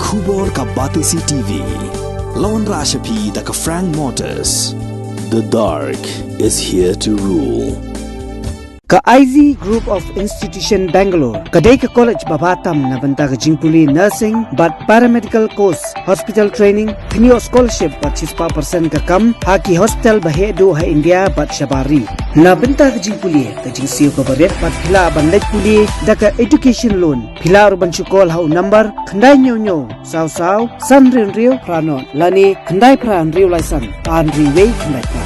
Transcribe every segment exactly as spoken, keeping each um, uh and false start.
Khubor ka Batesi T V. Lawan Rashapi da ka Frank Motors. The dark is here to rule. Ka I Z Group of Institution Bangalore ka dei ka college ba bha tam na bynta ka jingpule nursing bad paramedical course, hospital training, kynioh scholarship bad shispah percent ka kam ha ki hospital ba heh duh ha India bad shabar ri. Na bynta ka jingpule, ka jingsiew kaba rit bad phi lah ban leit pule da ka education loan. Phi lah ruh ban shu call ha u number khyndai hynñiew hynñiew saw saw san hynriew hynriew phra nod lane khyndai phra hynriew lai san ar hynriew wei khyndai phra.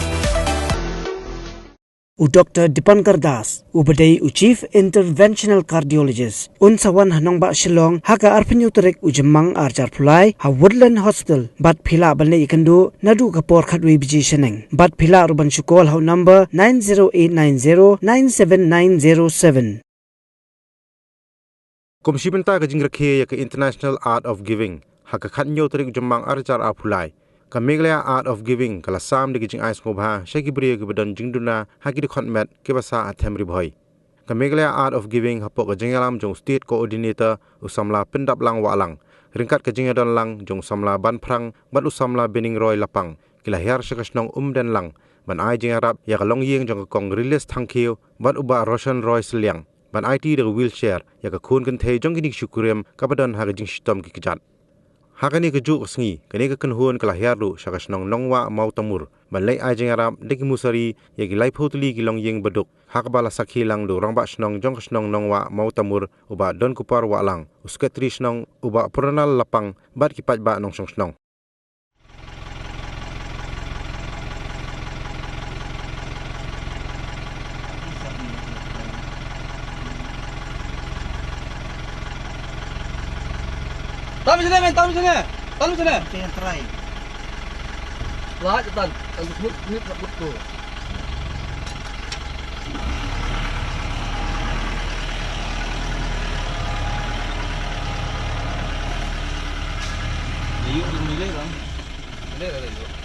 U Doktor Dipankar Das, uba dei u Chief Interventional Cardiologist, un sa wan ha nongbah Shillong ha ka arphew hynñiew tarik u Jymmang arhajar arphew lai ha Woodland Hospital, bad phi lah ban leit ïakynduh naduh ka por khatwei baje shaneng. Bad phi lah ruh ban shu call ha u number nine zero eight nine zero nine seven nine zero seven. Kum shi bynta ka jingrakhe ïa ka International Art of Giving ha ka khathynñiew tarik u Jymmang arhajar arphew lai, ka Meghalaya Art of Giving ka la sam da ka jingai sngewbha sha ki briew kiba don jingduna ha ki dkhot met kiba sah ha Them Ri Bhoi. Ka Meghalaya Art of Giving hapoh ka jingïalam jong u State Coordinator u samla Pyndaplang Wahlang, ryngkat ka jingïadon lang jong u samla Banphrang bad u samla Beningroy Lapang, ki la hiar sha ka shnong Umdenlang ban ai jingïarap ïa ka longïing jong ka kong Rilis Thangkhiew bad u bah Roshan Roy Sylliang, ban aiti da ka wheelchair ïa ka khun kynthei jong kine ki shikurim kaba don ha ka jingshitom ki kjat. Ha kane kajuh ka sngi, kane ka kynhun ka la hiar ruh sha ka shnong Nongwah Mawtamur ban leit ai jingïarap da ki musari ïa ki laiphew tylli ki longïing baduk, ha kaba la sakhi lang da u rangbah shnong jong ka shnong Nongwah Mawtamur u bah Donkupar Wahlang, u sekretari shnong u bah Purnal Lapang bad ki paidbah nongshong shnong. Tam sini, men, tam sini. Tam sini. Oke, yang try. Lah, cetan. Tam sini, ini tak betul. Ayo, milih, Bang. Milih, milih, milih.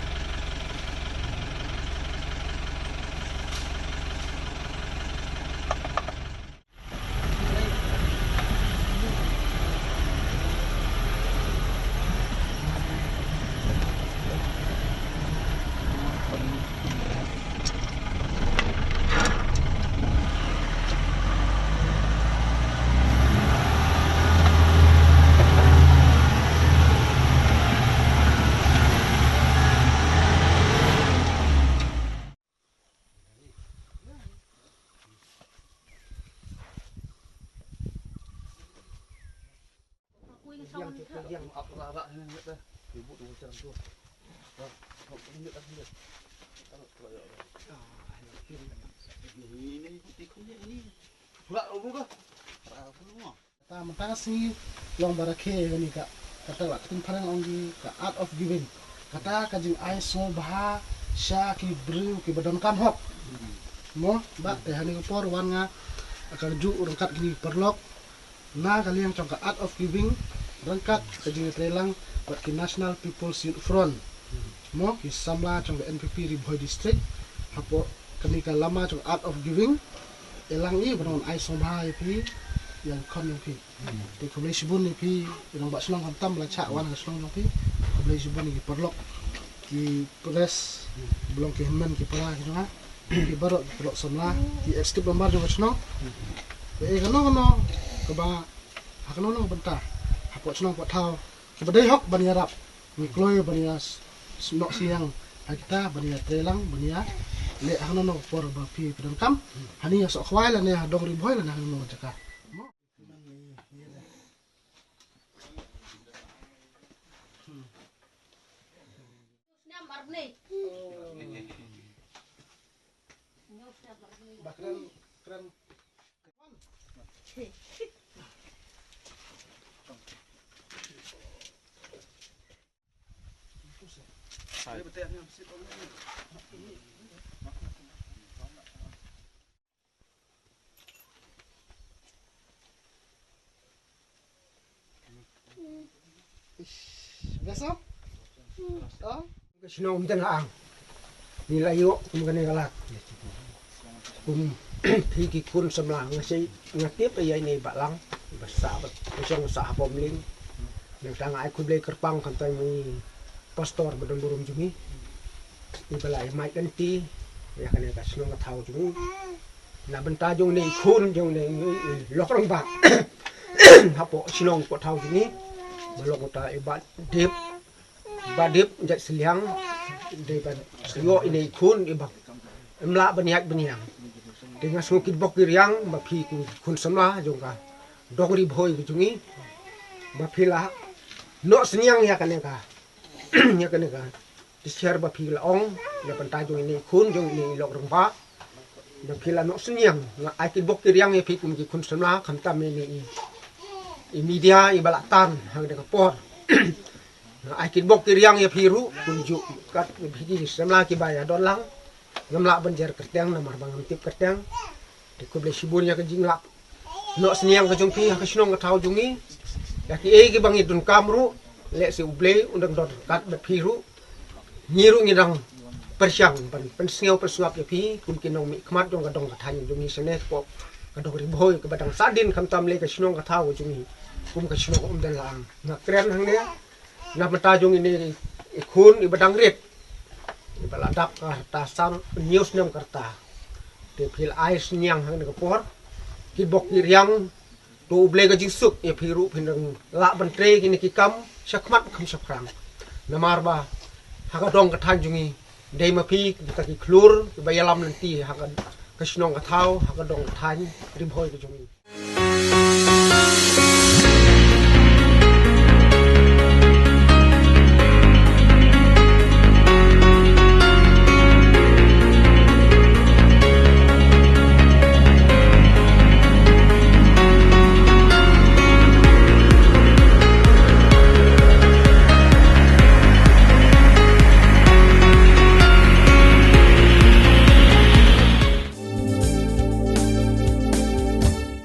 Mynta ka sngi long ba rakhe kane ka, kata ba ka ktien phareng ong ki ka art of giving. Kata ka jingai sngewbha sha ki briew kiba donkam hok. Mo, ba te ha kane ka por wan nga ka ju ryngkat kine ki paralok na ka liang jong ka art of giving ryngkat ka jingïatreilang bad ki National People's Youth Front. Mo, ki samla jong ka N P P Ri Bhoi District hapoh kane ka lama jong art of giving. Ïalang i ba ngan ai sngewbha ïa phi, ïa ka khon jong phi. Te khublei shibun ïa phi, ïa nongbah shnong khamtam ba la shah wan ha ka shnong jong phi. Khublei shibun ïa ki paralok, ki press, ba long ki hynmen ki para ki jong nga, ki baroh ki paralok samla, ki executive member jong ka shnong. Ba ei kano kano kaba ha kano kano ka bynta hapoh shnong hapoh thaw, kiba dei hok ban ïarap. Ngi kloi ban ïa s-, s-, noh sniang ha kita, ban ïatreilang, ban ïa leh ha kano kano ka por ba phi phi donkam. Hani ha Sohkhwai lane ha Dong Ri Bhoi lane ha kano kano ka jaka. Biasa? Ah? Ka shnong Umdenlang. Ngi la ïoh kum kane ka lad. Kum phi ki khun samla nga sei nga tip ïa ine i Bah Lang. Ba sah ba ka shong sah ha Pomling. Nangta nga ai khublei kyrpang khamtam i pastor ba don burom jong ngi, i ba la ïa mad lynti ïa kane ka shnong ka thaw jong ngi. Na bynta jong ine i khun jong ine i, i lok rangbah hapoh shnong poh thaw jong ngi, ba long uta i Bah Dip, Bah Dip Jait Sliang, dei ban ïoh ine i khun i ba ym lah ban ïaid ban ïeng. Te nga sngew kitbok kiriang ba phi kum khun samla jong ka dong Ri Bhoi ka jong ngi, ba phi la noh synñiang ïa kane ka ïa kane ka tisher ba phi la ong na bynta jong ine i khun jong ine i lok rangbah. Ba phi la noh synñiang, nga ai kitbok kiriang ïa phi kum ki khun samla khamtam ine i, i media i ba la tan ha kane ka por. Nga ai kitbok kiriang ïa phi ruh kumjuh kat ïa phi ki samla ki ba ïa don lang. Ngam lah ban jer kyrteng namar ba ngam tip kyrteng. Te khublei shibun ïa ka jinglah noh synñiang ka jong phi ha ka shnong ka thaw jong ngi. Ïa kiei kiba ngi donkam ruh, lehse U Blei un dang don ryngkat bad phi ruh. Ngi ruh ngi dang pyrshang ban pynsngew pynsngap ïa phi kum ki nongmihkhmat jong ka dong ka thaiñ jong ngi shane hapoh ka dong Ri Bhoi kaba dang sahdien khamtam lei ka shnong ka thaw ka jong ngi kum ka shnong Umden Lahang. Nga kren hangne na bynta jong ine i khun i ba dang rit, i ba la dap ka rta san hynñiew snem ka rta. Te phi la ai synñiang ha kane ka por, kitbok kiriang, to U Blei ka jingsuk ïa phi ruh phin dang lah ban trei kine ki kam shakhmat kham shaphrang. Namar ba ha ka dong ka thaiñ jong ngi dei ma phi kita ki khlur kiba ïalam lynti ha ka, ka shnong ka thaw, ha ka dong ka thaiñ Ri Bhoi ka jong ngi.